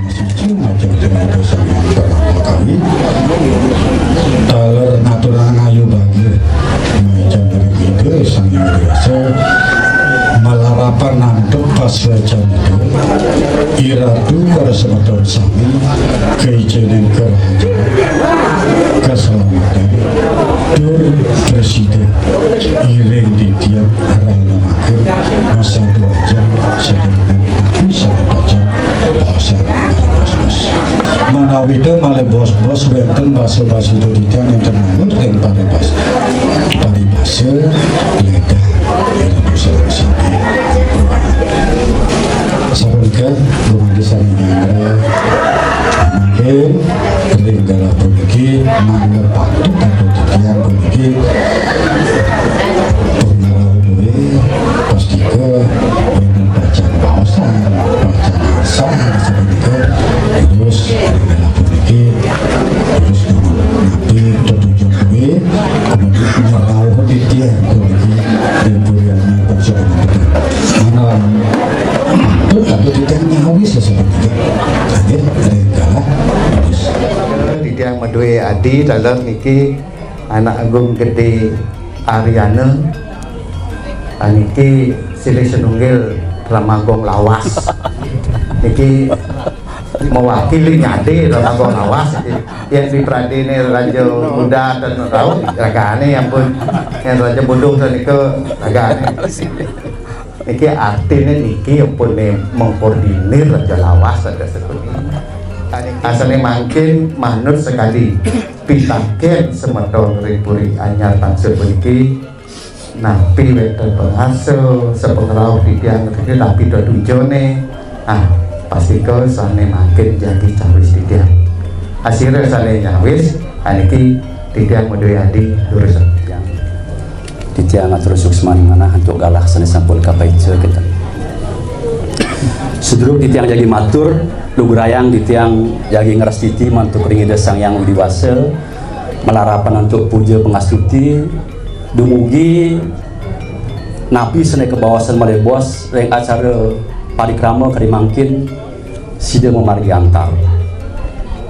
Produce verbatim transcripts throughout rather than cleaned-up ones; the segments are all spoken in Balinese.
Siji majeng tinimbus Sang Hyang Purnama Kawi. Taler ngaturang ayu bagia. Majeng ring Ida Sang Hyang Widi Wasa. Malarapan antuk pasuecan Ida. Iratu para semeton sami kaicenin karahajengan, kaselametan, tur prasida iring titiang ralemaken masadu ajeng sadangan ati sane pacang baosan malih bos-bos. Manawita malih bos-bos wenten basa-basa titiang nenten manut ring paribas-, paribasa ledah iratu sareng sami. Sapunika, dumados sami nyanggra mangkin ring galah puniki mangga patut antuk titiang puniki pangrauh duwé, pastika wénten pacang baosan, pacang asah, sapunika. Terus ring galah puniki, terus napi tetujon duwé, kemudian nyerauh titiang puniki, dan puriannya pun sudah. Mana Ampun, tapi titiang nyawis ya seperti itu. Nggih, ring galah. Titiang madué adi taler niki Anak Agung Gedé Aryana. Ah, niki silih sinunggil Rama Agung Lawas. Niki mewakili nyadé Rama Agung Lawas niki. Yén di pradéné Raja Muda ten rauh, ragané ampun. Yén Raja Bodoh ten nika ragané. Niki artiné niki empuné mengkoordinir Raja Lawas ada sekuni. Asané mangkin manut sekadi pitakén semeton ring Puri Anyar Tangsel puniki, napi wénten pangasa, sapangrauh titiang niki napi tetujoné. Ah, pastika sané mangkin jagi cawis titiang. Asira sané nyawis, aniki titiang madué adi durus. Titiang atur suksmaning manah antuk galah sané sampun kapaica kénten. Sedurung titiang jagi matur, lugrayang titiang jagi ngrastiti mantuk ring Ida Sang Hyang Widi Wasa, malarapan antuk puja pangastuti, dumugi napi sané kabaosan malih bos ring acara parikrama kadi mangkin sida mamargi antar.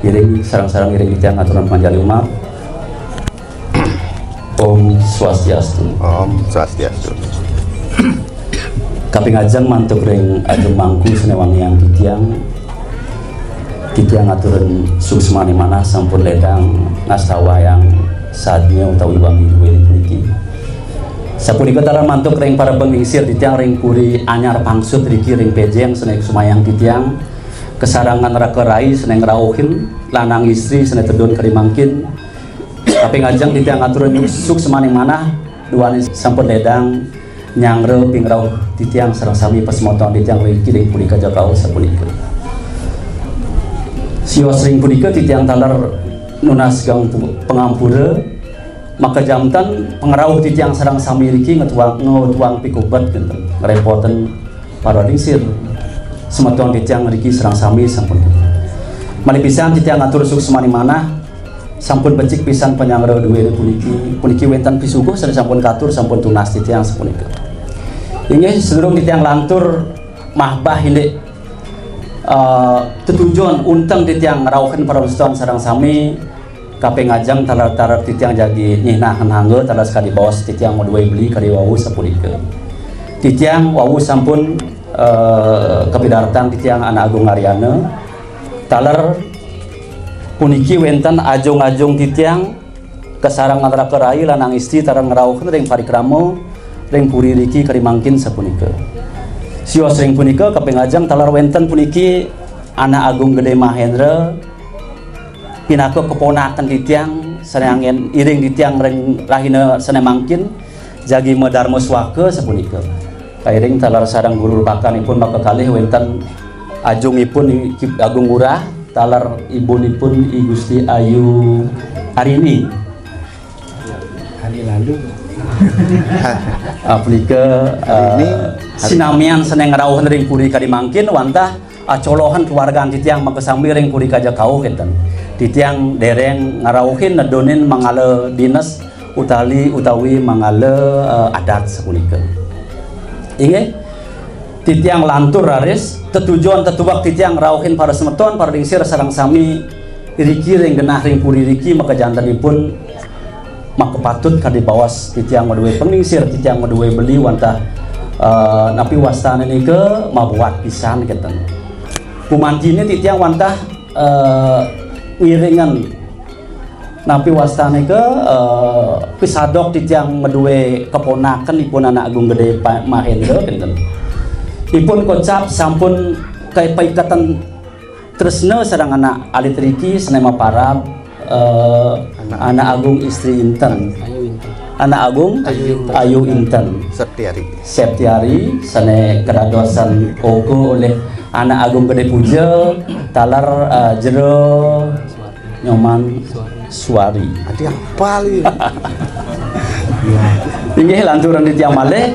Iring sareng-sareng iring titiang ngaturang panganjali umat. Om Swastiastu. Om Swastiastu. Kaping ajeng mantuk ring ajeng mangku sane wangiang titiang. Titiang aturang suksmaning manah sampun ledang ngastawayang sadnya utawi wangi duene puniki. Sapunika taler mantuk ring para panglingsir titiang ring Puri Anyar Pangsut riki ring Pejeng sane kusumayang titiang, kasarengan raka rai sane ngrauhin lanang istri sane tedun kadi mangkin. Kaping ajeng titiang aturang suksmaning manah, duane sampun ledang nyanggra pangrauh titiang sareng sami pasemeton titiang riki ring Puri Kaja Kauh sapunika. Sios ring punika titiang taler nunas geng pu-, pangampura, maka janten pangrauh titiang sareng sami riki ngetuang, ngetuang pikubet kinten, ngrepotang para lingsir. Semeton titiang riki sareng sami sampun. Malih pisan titiang atur suksmaning manah, sampun becik pisan panyanggra duene puniki. Puniki wenten pisuguh sane sampun katur, sampun tunas titiang sapunika. Inggih, sadurung titiang lantur mahbah indik, eh, tetujon unteng titiang ngrauhin para semeton sareng sami, kaping ajeng taler-taler titiang jagi nyinahang angga taler sakadi baos titiang madue beli kadi wau sapunika. Titiang wau sampun, eh, kapidartang titiang Anak Agung Aryana. Taler puniki wenten ajung-ajung titiang kasareng antaraka rai lanang istri taler ngrauhin ring parikrama ring puri riki kadi mangkin sapunika. Sios ring punika kaping ajeng taler wenten puniki Anak Agung Gede Mahendra pinaka keponaken titiang sane anggen iring titiang ring rahina sane mangkin jagi madarma suaka sapunika. Kairing taler sareng guru rupakanipun makakalih wenten ajungipun I Ki Agung Ngurah, taler ibunipun I Gusti Ayu Arini. Hari lalu. Ah, punika, Hari ini, eh, hari sinamian sane ngrauhin ring puri kadi mangkin wantah acolohan keluargan titiang makasami ring Puri Kaja Kauh kinten. Titiang dereng ngrauhin nedunin mangala dines utali utawi mangala, eh, adat sapunika. Inggih, titiang lantur raris, tetujon tetuek titiang ngrauhin para semeton, para lingsir sareng sami riki ring genah ring puri riki maka jantenipun maka patut kadi baos titiang madue panglingsir, titiang madue beli wantah, eh, napi wastane nika mabuat pisan kinten. Pumantine titiang wantah, eh, ngiringan napi wastane ke, eh, pisadok titiang madue keponaken ipun Anak Agung Gede Pa-, Mahendra kinten. Ipun kocap sampun kai paiketan tresna sareng anak alit riki sane maparab, eh, Anak. Anak Agung istri inten. Ayu inten. Anak Agung Ayu inten. Ayu inten. Septiari. Septiari sane kadadosan oka olih Anak Agung Gede Puja taler, eh, Jero Nyoman Suari. Adi apal ya? Inggih lanturan titiang malih.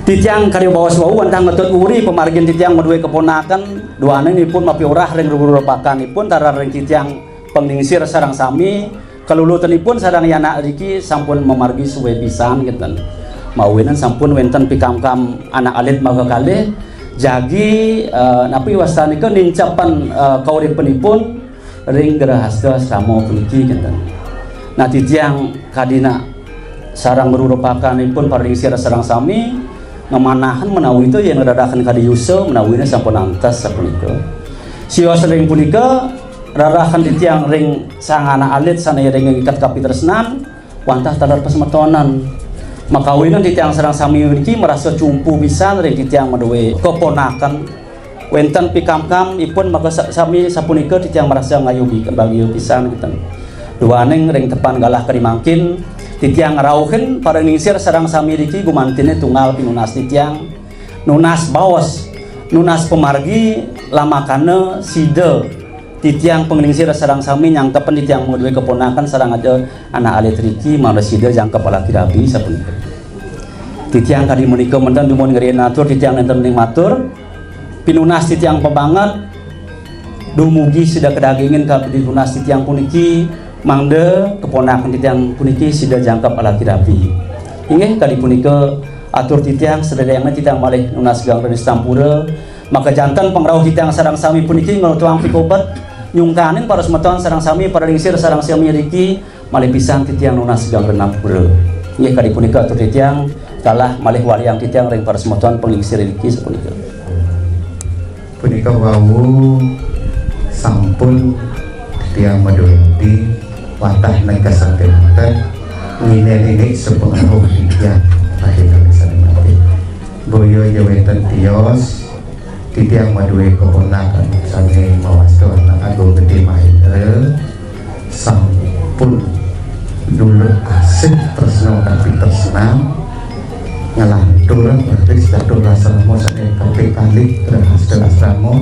Titiang kadi baos wau wantah ngetut uri pamargin titiang madue keponaken, duaning ipun mapiorah ring ruru repakan ipun taler ring titiang panglingsir sareng sami, kalulutenipun sareng yanak riki sampun mamargi suwe pisan kinten. Mawinan sampun wenten pikamkam anak alit makakalih, jagi, eh, napi wastane ke nincepan, eh, kauripenipun ring grahasta asrama puniki kinten. Nah, titiang kadina sareng ruru repakanipun para lingsir sareng sami ngamanahan menawi to yen rarahan kadi yusa menawine sampun antes sapunika. Sios ring punika rarahan titiang ring sang anak alit sane ring ngiket kapitresnan wantah taler pasemetonan. Makawinan titiang sareng sami puniki marasa cumpu pisan ring titiang madue keponaken. Wenten pikamkam ipun maka sa-, sami sapunika titiang marasa ngayu bi-, bagia pisan kinten. Duaning ring tepan galah kadi mangkin, titiang ngrauhin para lingsir sareng sami riki gumantine tunggal pinunas titiang. Nunas baos, nunas pamargi, lamakana sida titiang panglingsir sareng sami nyangkepan titiang madue keponaken sareng aja anak alit riki mangda sida jangkep alaki rabi sapunika. Titiang kadi menika menten dumun ngrena atur, titiang nenten ning matur. Pinunas titiang pabanget dumugi sida kadagingin kadi tunas titiang puniki, mangda keponaken titiang puniki sida jangkep alaki rabi. Inggih kadi punika atur titiang, sadayana titiang malih nunas geng renis tampura. Maka janten pangrauh titiang sareng sami puniki nglutuang pikobet nyungkaning para semeton sareng sami, para lingsir sareng sami riki, Malih pisan titiang nunas ganggenap pura. Inggih kadi punika atur titiang, galah malih waliang titiang ring para semeton panglingsir iriki sapunika. Punika wau sampun titiang madurati wantah nengkesang kemanten ngini-ngini sapangaruh titiang pada sane mati. Boya ya wenten tios, titiang madué keponakan sane mawasta anak agung Gedé Mahendra, sampun dulur asih tresna kapitresnan, nglantur berarti catur asrama sane kaping kalih Grahasta Asrama,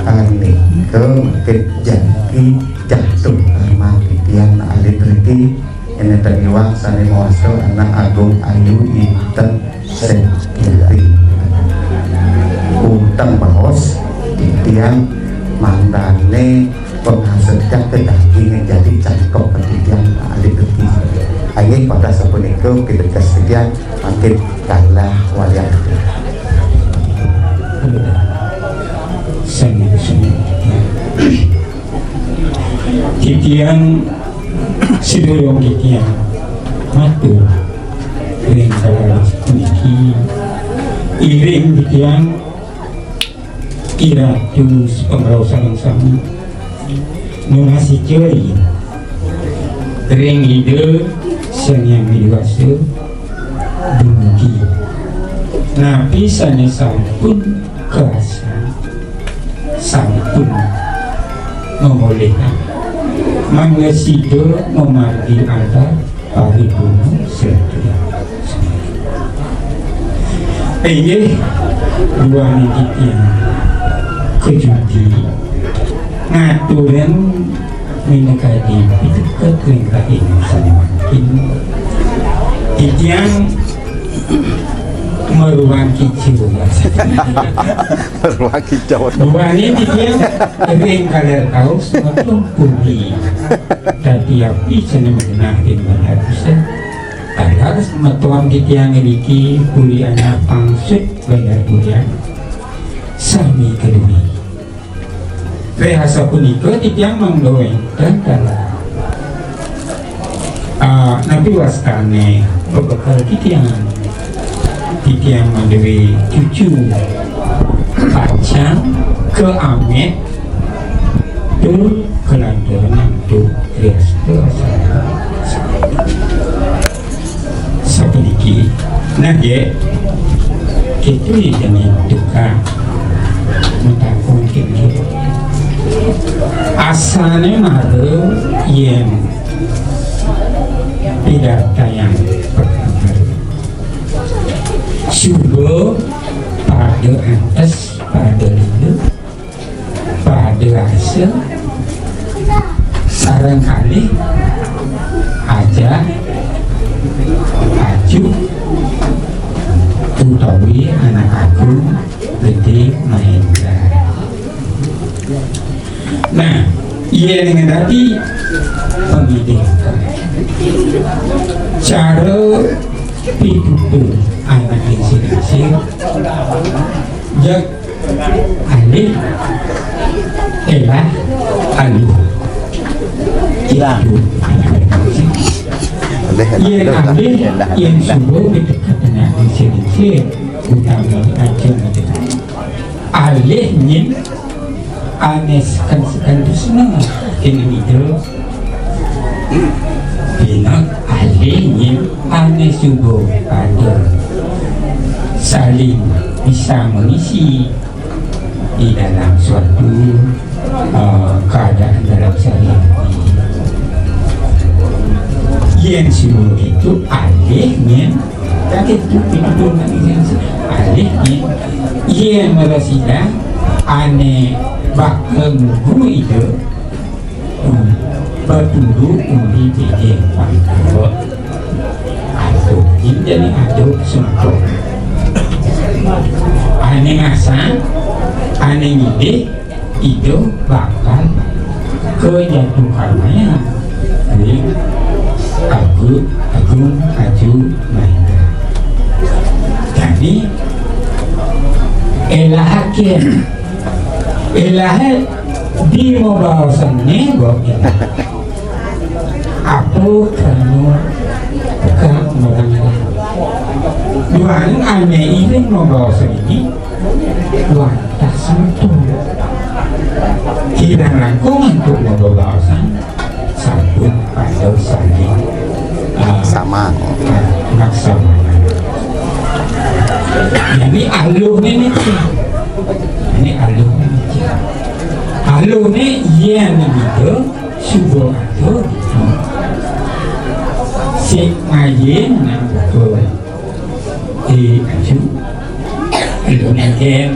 anika mangkin jagi jatuh karma titiang alit riki. Enten iwang sane mawasta anak agung Ayu Inten Setiati. Utang baos titiang mangdane pengasedak ke daging jadi cangkok ke titiang alit riki. Aye pada sapunika kita titiang mangkin galah walian. Sami-sami. Titiang, sedurung titiang matur ring kalawas puniki, iring titiang I Ratu Pangrawuh sareng sami nunas ica ring Ida Sang Hyang Widi Wasa dumugi. Napi sane sampun karasa sampun mamolihang. Mangda sida mamargi antar paripurna sreti. Inggih, duaning titiang kajudi ngaturin minakadi piteket ring rahina sane mangkin. Titiang maruang kicau. Maruang kicau. Duaning titiang ring kaler kaus maklum puri. Tadi api sane magenah ring Bandar Pusat. Taler semeton titiang ngriki puri anak pangsut Bandar Purian. Sami kaduri. Ring asapunika titiang mangda wenten kala. Ah, napi wastane pabekel titiang? Titiang madué cucu pacang kaamet tur kalanturan antuk Grahasta. Sapuniki, nah, nggih, kéto ya jani tukang matakon kéto. Asane mara yen pidartayang perkara. Suba pada antes, pada lila, pada rasa, sareng kalih aja, aju, utawi anak agung Gedé Mahendra. Nah, yen ngendati pangidih cara pitutur anak sing-sing, jag alih, elah, aluh. Elah. Yen alih, yen suba piteket anak sing-sing, utami ajeng alih nyen ane seken-seken tresna ing Ida. Dina alih nyen ane suba pada saling bisa mengisi di dalam suatu, eh, keadaan dalam sehari-hari. Yen suba itu alih nyen Kaget, alih nyen, yen mara sida ane bakal nuju Ida, hmm, paturu uli bede pangkawa. Aduh, jin jani aduh sumpah. Ane ngasang, ane ngidih, Ida bakal kajatuh karmanya ring Agung, Agung Aju Mahendra. Jadi, elahaken, elahe di mabaosane, bo elah. Apa kamu ka orang lain? Duaning ané iring mabaosan niki, wantah semeton. Kirang langkung antuk mabaosan, sampun pada saling, ah, sama. Ah, laksamana. Jadi aluhné niki. Ini aluhné niki. Aluhné yén niki suba ada sik ngayin nang betul. Di aju. Aluhné yén.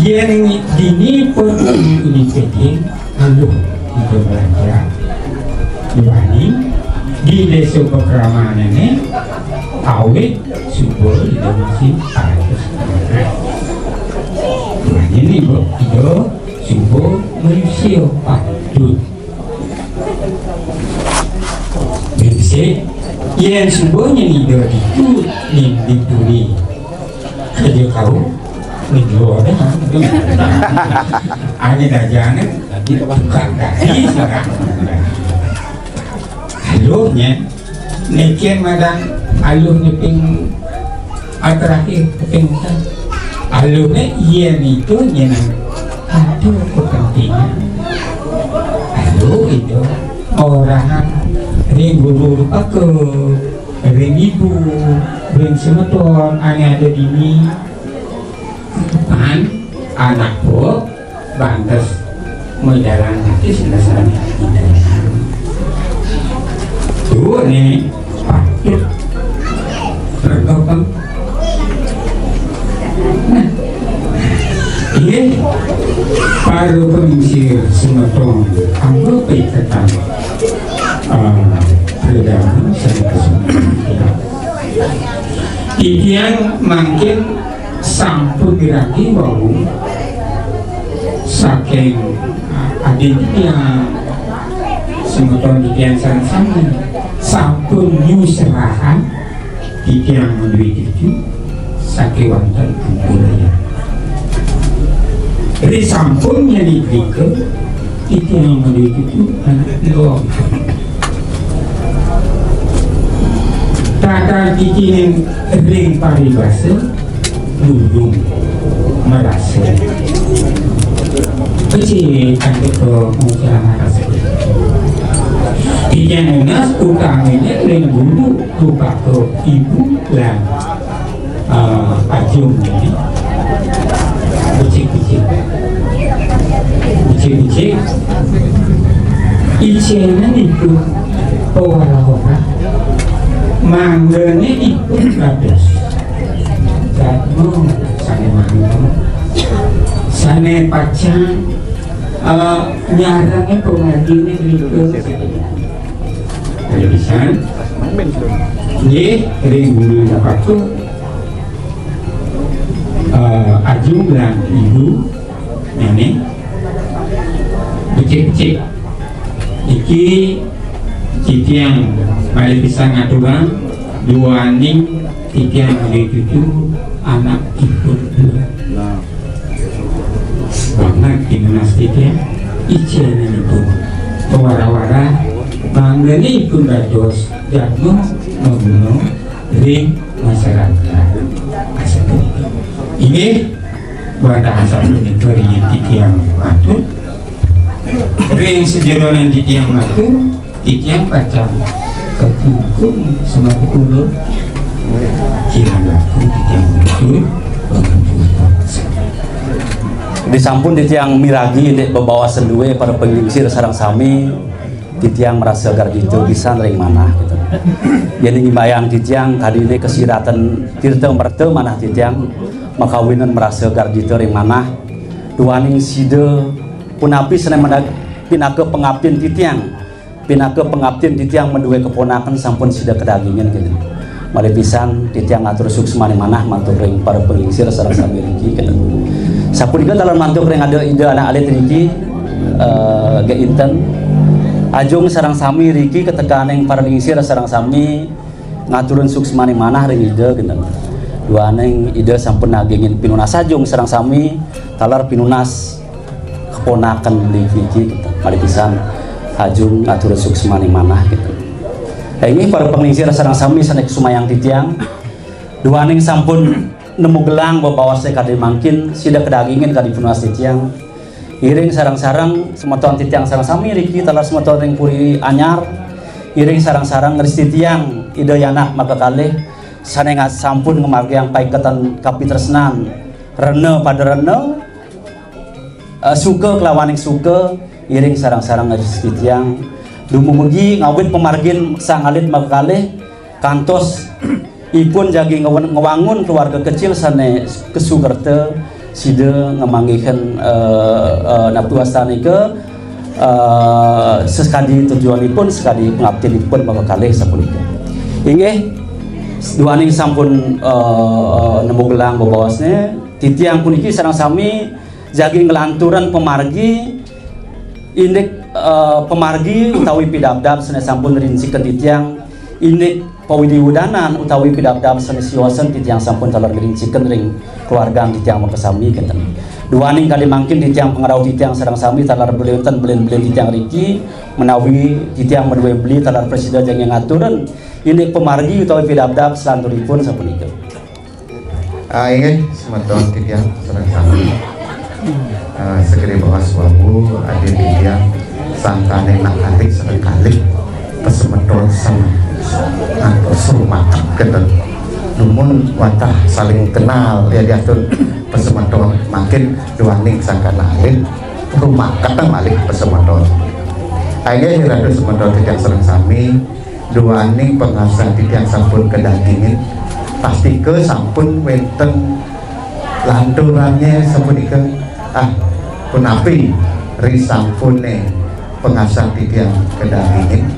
Yén dini pun ini kecil, aluh itu belajar. Dibanding di desa pakramané awit suba ida masih patus. Dibanding ibu, ida suba manusia patut. Bisa, yén suba nyén ida ditu, nyén dituli. Kerja kau, ni dua dah. Angin aja ni, tapi tukar dari sekarang. Aluhnya, niki madan aluh nyeping, ah, terakhir keping kan. Aluhnya iya nitu nyenang ada kepentingan. Aluh itu orang ring guru rupa ke, ring ibu, ring semeton, ane ada dini. Pan, anak po, bantes, majalan kaki sila-sila. Tuh, nih, patut. Berkembang. Nah, iya, para pemisir semeton, anggo peiketan, eh, perdagangan sama kesempatan. Titiang mangkin sampun diragi wau saking, ah, adin titiang, semeton titiang sareng sami sampun nyuserahan titiang madué cucu sakéwanten ampuraya. Ri sampun nyalidika, titiang madué cucu anak luwung. Tata titiang ring paribasa durung marasa. Becik antuk ngucap marasa. Titiang nunas utaminé ring guru rupaka ibu lan eh, ajung ini. Becik-becik. Becik-becik. Icénan ipun pawara-wara. Mangdané ipun dados. Jadma sané mangda. Sané pacang, eh, nyarengin pamarginé drika. Kaya pisan. Nggih, ring guru Paku. Eh, ajung lan ibu, néné. Becik-becik. Iki titiang malih pisan ngaturang duaning titiang malih cucu anak ipun dua. Banget pinunas titiang, icénanipun pawara-wara, mangdané ipun dados jadma maguna ring masarakat. Inggih, wantah sapunika ring titiang matur. Ring sajeroning titiang matur, titiang pacang kakungkung semaput kula. Kirang langkung titiang matur. Disampun titiang miragi indik bebaos sendué para panglingsir sareng sami. Titiang marasa garjita pisan ring manah, gitu. Yén ngimbayang titiang kadi ini kasiratan tirta merta manah titiang makawinan marasa garjita ring manah. Duaning sida punapi sané madag-, pinaka pangaptin titiang, pinaka pangaptin titiang madué keponakan sampun sida kadagingin, gitu. Malih pisan titiang ngatur suksmaning manah mantuk ring para panglingsir sareng sami riki, kenten. Sapunika taler mantuk ring ada Ida Anak Alit riki, eh, Gék Inten. Ajung sareng sami riki katekaning para lingsir sareng sami ngaturang suksmaning manah ring Ida, kenten. Duaning Ida sampun nagingin pinunas ajung sareng sami taler pinunas keponakan niki, kenten. Malih pisan Hajung atur suksmaning manah gitu. Inggih para panglingsir sareng sami sané kusumayang titiang. Duaning sampun nemu gelang bebaosé kadi mangkin sida kadagingin kadi punas titiang. Iring sareng-sareng semeton titiang sareng sami riki taler semeton ring Puri Anyar. Iring sareng-sareng ngresi titiang Ida Yanak makakalih sané nga-, sampun ngamargiang paiketan kapitresnan rena pada rena, eh, suka kelawaning suka, iring sareng-sareng ngresi titiang dumugi ngawit pamargin sang alit makakalih kantos ipun jagi ngewen-, ngewangun keluarga kecil sané kasukerta sida ngamanggihin, eh, eh, napi wastanika, eh, sekadi tujuanipun, sekadi pangaptinipun makakalih sapunika. Inggih, duaning sampun, eh, eh, nemu gelang bebaosné, titiang puniki sareng sami jagi nglanturang pamargi indik, eh, pamargi utawi pidabdab sané sampun rinciken titiang, indik pawidiwudanan utawi pidabdab sané siosan titiang sampun taler ngrinciken ring keluargan titiang makasami kénten. Duaning kadi mangkin titiang pangrauh titiang sareng sami taler beli wénten belin-belin titiang riki, menawi titiang madué beli taler prasida jagi ngaturan indik pamargi utawi pidabdab salanturipun sapunika. Ah, inggih, semeton titiang sareng sami. Ah, sakadi baos wau, adi titiang sangkaning nak adik sareng kalih pasemeton sami. Antos rumaket kénten. Dumun wantah saling kenal, ya diatur pasemeton makin duaning sangkaning alit rumaket malih pasemeton. Inggih, ratu semeton titiang sareng sami, duaning pangarsan titiang sampun kadagingin, pastika sampun wénten lanturannya sapunika. Ah, punapi ri sampuné pangarsan titiang kadagingin?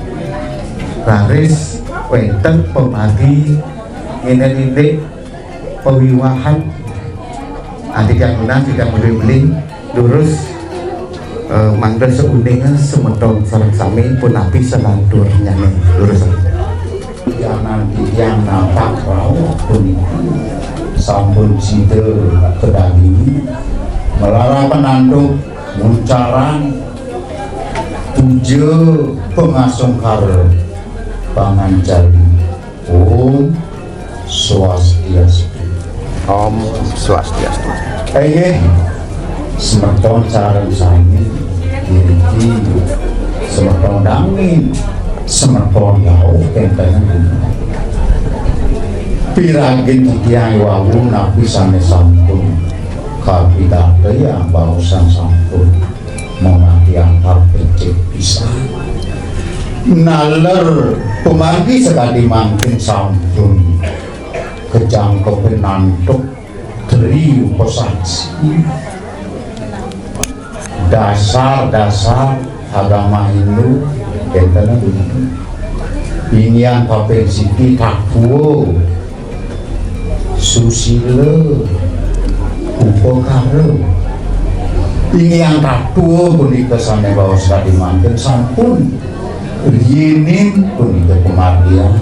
Raris wénten pamargi nginden indik pawiwahan. Ah, titiang nunas, titiang beli-beli, durus, eh, mangda sauninga semeton sareng sami punapi salanturnyané. Durus. Tiang nanti tiang nampak rauh puniki sampun sida kadagingin, malarapan antuk muncaran puja pangasungkara panganjali. Om Swastiastu. Om Swastiastu. Inggih, semeton sareng sami, iriki semeton dangin, semeton dauh kénten. Piragin titiang wau napi sané sampun kapidartayang baosan sampun mamatiang becik pisan. Naler pamargi sakadi mangkin sampun kajangkepin antuk tri upasaksi. Dasar-dasar agama Hindu, kénten puniki. Inggian kaping siki tattwa, susila, upakara. Inggian tattwa punika sané baos kadi mangkin sampun riinin punika pamargian.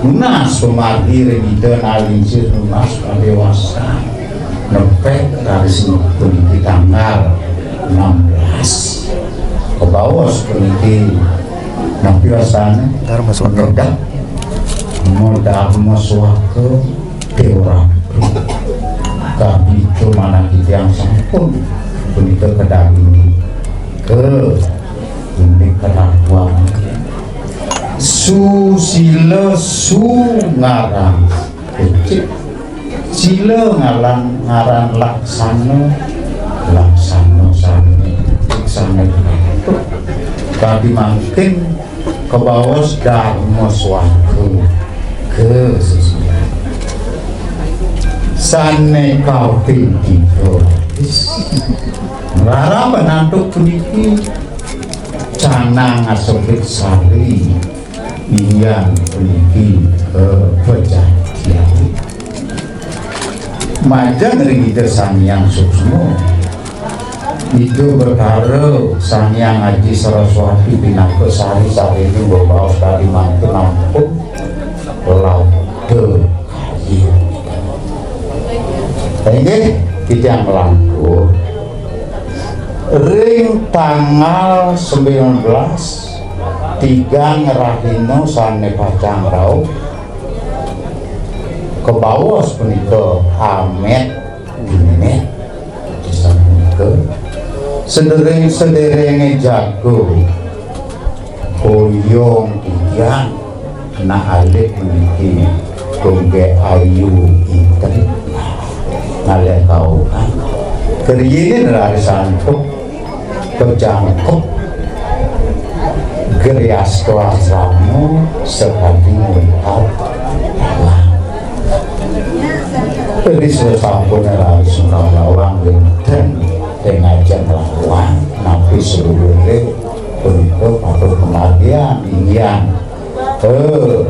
Nunas pamargi ring Ida nalingsir nunas padéwasa. Nepek raris puniki tanggal enam belas. Kabaos puniki napi wastané? Dharma Suaka. Ngedah. Dharma Suaka Déwa Ratu. Kabito manah titiang sampun punika kadaging ke indik kerakuan. Susila su ngaran becik. Sila ngaran, ngaran laksana, laksana sané becik, sané patut. Kadi mangkin kabaos Dharma Suaka ke sisian. Sané kaping tiga. Rarapan antuk puniki canang asebit sari. Inggian puniki, eh, pejatian. Majeng ring Ida Sang Hyang Suksma. Ida Betara Sang Hyang Aji Saraswati pinaka sari-sariné bebaos kadi mangkin ampun labda kaya. Inggih, titiang nglantur. Ring Tanggal sembilan belas, tigang rahina sane pacang rauh, kabaos punika amet gimet. Sapunika, sedereng-sederenge jaga boyong titiang, nak alit meniki tungge ayu inten ngalih kaukan. Keriinin raris antuk kejangkep griastu asrama sakadi mulikat. Ri sasampune raris nglawang wenten ing ajeng lawang, napi sedulure punika patut kemargian inggian. Eh,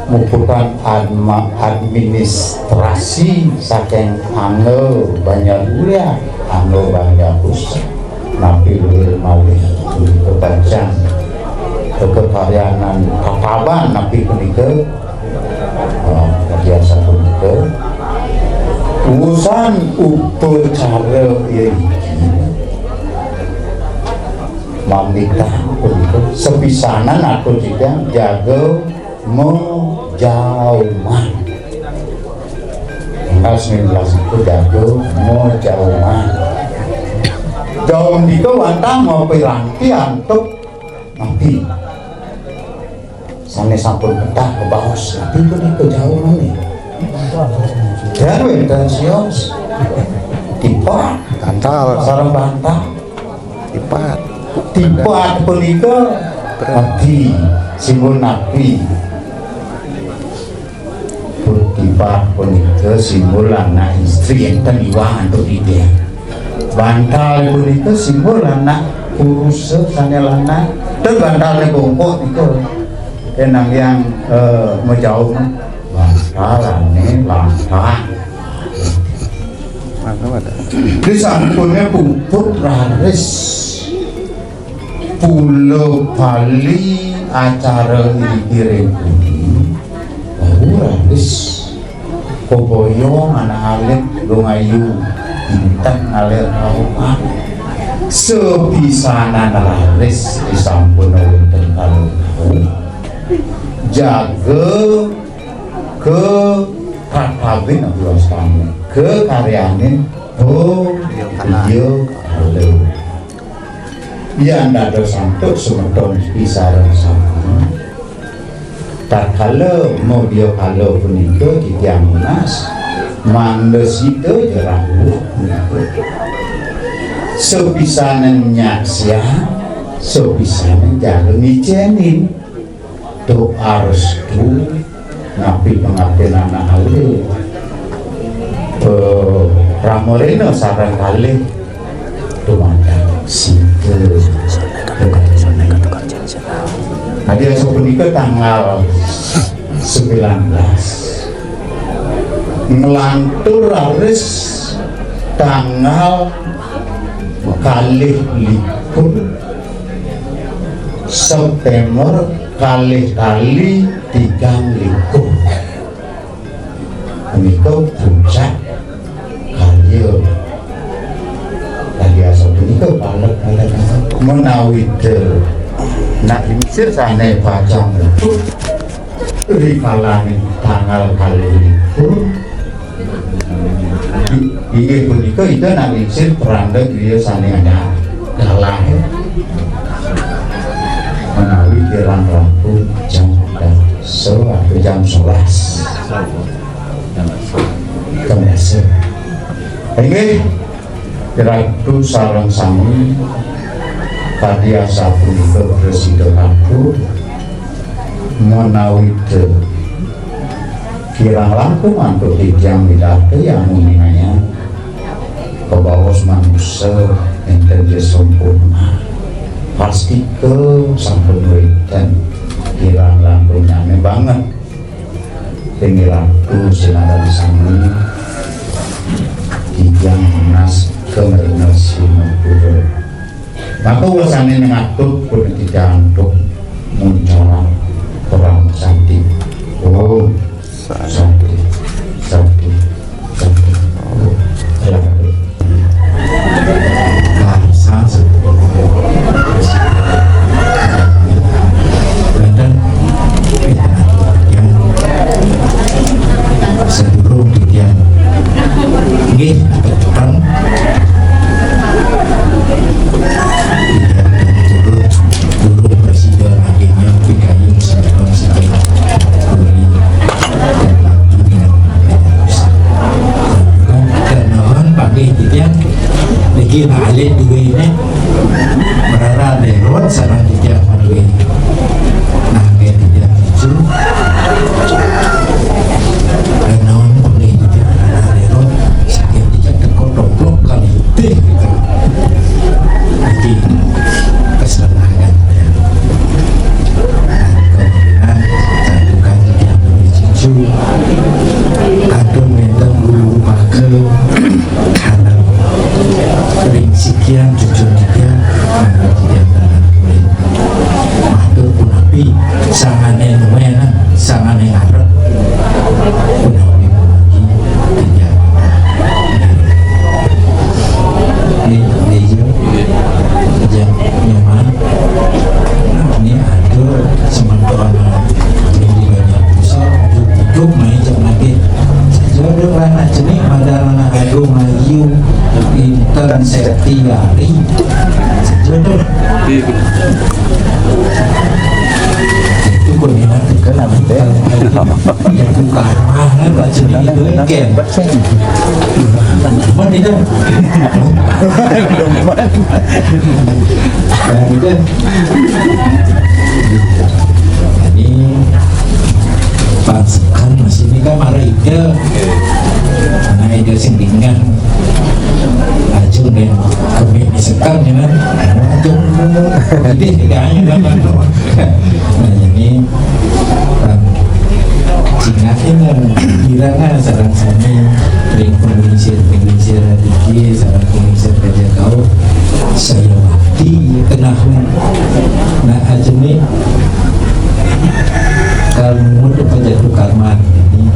muputan adma-, administrasi saking Angga Banjar Mulia, Angga Banjar Pusat. Napi luwih malih punika pacang kekaryanan tataban napi punika, eh, biasa punika. Urusan upacara ya iki mamitah punika sepisanan atur titiang jaga majauman. Tanggal sembilan belas itu jaga majauman. Jaum itu wantah ngopi ranti antuk napi. Sane sampun petah kebaos, napi punika jaumane? Dan wenten sios. Tipak. Bantal. Sareng bantal. Tipat. Tipat punika napi, simbol napi? Tipat punika simbol anak istri enten iwang antuk titiang. Bantal punika simbol anak purusa sane lanang. Ten bantale bongkok nika. Enang yang, eh, majaum bantalane lantang. Mantap ada. Disampune puput raris. Pulo Bali acara ing ngiring puni, wau raris. Koboyong anak alit dong ayu, inten ngalir kauman. Sepisanan raris disampun wonten kalih jaga ke katabin abdi wastane, ke karyanin, oh, iya, kalau. Yan dados antuk semeton pisareng sami. Tatkala madya kala punika titiang nunas, mangda sida ja rauh punika. Sapisanan nyaksiang, sapisanan jaga ngicenin. Doa restu, napi pangaptin anak alit. Eh, Rama Rena sareng kalih dumateng sida. Adi asapunika tanggal sembilan belas. Nglantur raris tanggal kalih likur September kalih tali tigang likur. Menika puncak karya. Tadi asal punika palet-palet menawi te nak lingsir sane pacang metu rikalaning tanggal kalih likur. Inggih punika Ida nak lingsir peranda griya sane anyar. Kalah, ya. Menawi kirang langkung jam dasa atau jam sebelas. Jam dasa. Inggih, Ratu sareng sami kadi asapunika prasida katur menawi te kirang langkung antuk titiang midhata yang uningannya kebaos manusa enten je sempurna. Pastika sampun wenten kirang langkung nyame banget. Inggih Ratu sinareng sami, titiang nunas kemrena sinepura. Maka wasane ngatut puniki antuk muncalan perang santi. Om santi, santi, santi. Om santi. Bahasa Aduh, minta guru maka anak ring sikian cucu dia, anak dia, matur punapi, sangane nuwena, sangane ngarep, punapi lagi tidak. Iya, iya, iya. Iya, nyaman. Ini ada sementara ini banyak bisa hidup, hidup main jam lagi. Jodoh anak jenik pada anak agung ayu, intan setiari. Jodoh. Itu kok enak kan, yang bukan mana, Pak Joni itu kan. Cuman itu. Nah, gitu. Ini pasukan masih ini kan marah ide. Nah, ide sing dengan aja deh. Kami misalkan dengan aduh, jadi tidak hanya kan. Nah, ini Cingak ini bilang ah, sarang sami ring penglingsir-penglingsir iki, sarang penglingsir kerja kau saya wakti tengah nah aja nih kalau mau tuh aja tukar mati ini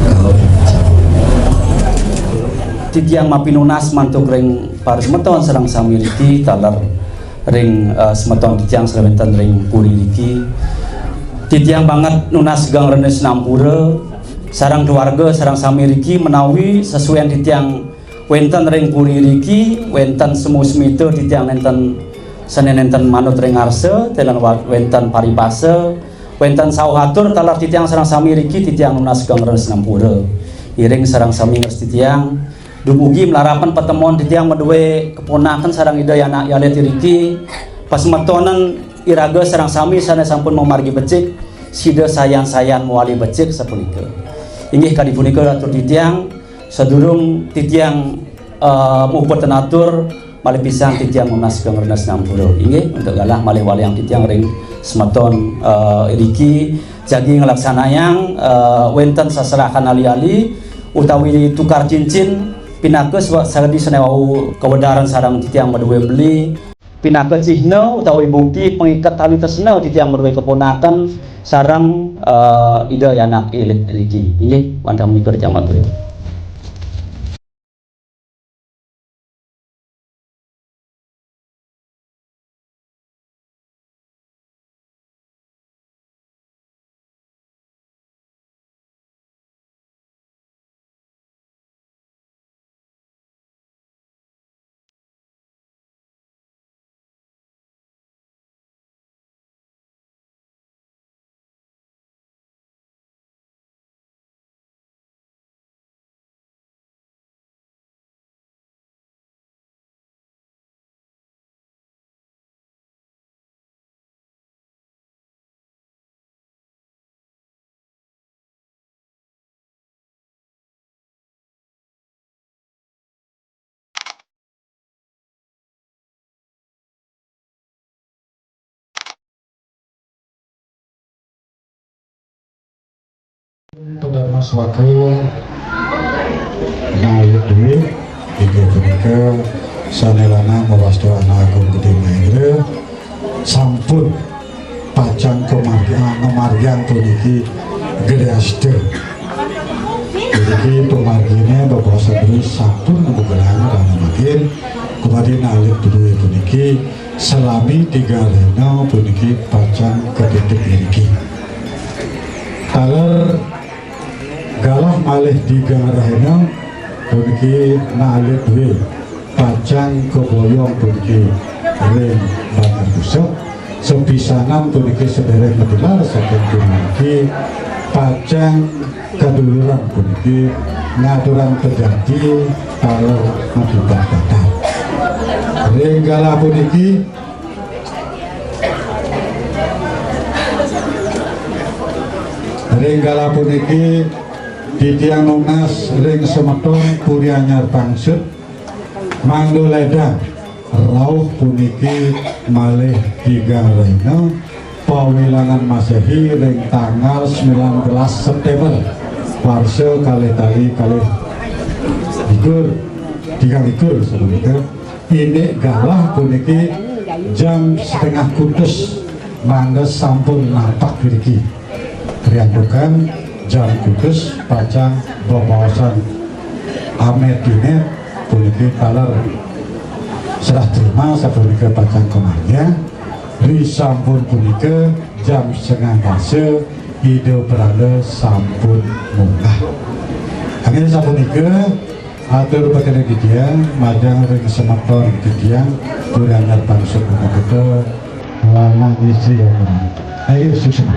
kau Titiang mapinunas mantuk ring para semeton sareng sami riki taler ring eh, semeton titiang sareng wenten ring puri riki. Titiang banget nunas geng renis nampura sareng keluarga sareng sami riki menawi sesuaian titiang wenten ring puri riki wenten semu semita titiang nenten senen nenten manut ring arsa telan wa- wenten paripasa wenten sauhatur taler titiang sareng sami riki titiang nunas geng renis nampura. Iring sareng sami ngerti titiang Dumugi malarapan patemon titiang madue keponaken sareng Ida Anak Yalit iriki, pasemetonen iraga sareng sami sane sampun mamargi becik, sida sayan-sayan mawali becik sapunika. Inggih kadi punika atur titiang, sadurung titiang eh, muput atur malih pisan titiang nunas geng renis nampura. Inggih untuk galah malih waliang titiang ring semeton eh, iriki jagi nglaksanayang eh, wenten saserahan ali-ali utawi tukar cincin pinaka swa- sakadi sane wau kawedaren sareng titiang madue beli pinaka cihna utawi bukti pangiket tali tresna titiang madue keponaken sareng eh, Ida Anak Yalit iriki. Inggih wantah menika titiang matur. Pedamas wakil ngayu duit inggih punika sane lanang mawasta anak agung Gede Mahendra sampun pacang kemargian ngemargian puniki Gede Aster. Puniki pemargine Bapak Sadri sampun ngebukelang dana makin kemudian alit duit puniki Salami tiga rena puniki pacang ketitik iriki. Taler galah malih tiga rena puniki nalit due pacang keboyong puniki ring banget pusat. Sepisanan puniki sederek matilar saking puniki pacang Kaduluran puniki ngaturang pejati taler akibat batal. Ring galah puniki ring galah puniki titiang nunas ring semeton Puri Anyar Pangsut mangda ledang rauh puniki malih tiga rena Pawilangan Masehi ring tanggal sembilan belas September warsa kalih tali kalih likur, tigang likur sapunika. Indik galah puniki jam setengah kutus mangda sampun napak iriki. Riantukan jam kutus pacang bebaosan amet-inet puniki taler serah terima sapunika pacang kamargiang. Risampun punika jam setengah dasa Ida Pranda sampun munggah. Angin sapunika atur bakal titiang majeng ring semeton titiang Puri Anyar Pangsut Bukakuta Lanang Istri. Ayo suksma.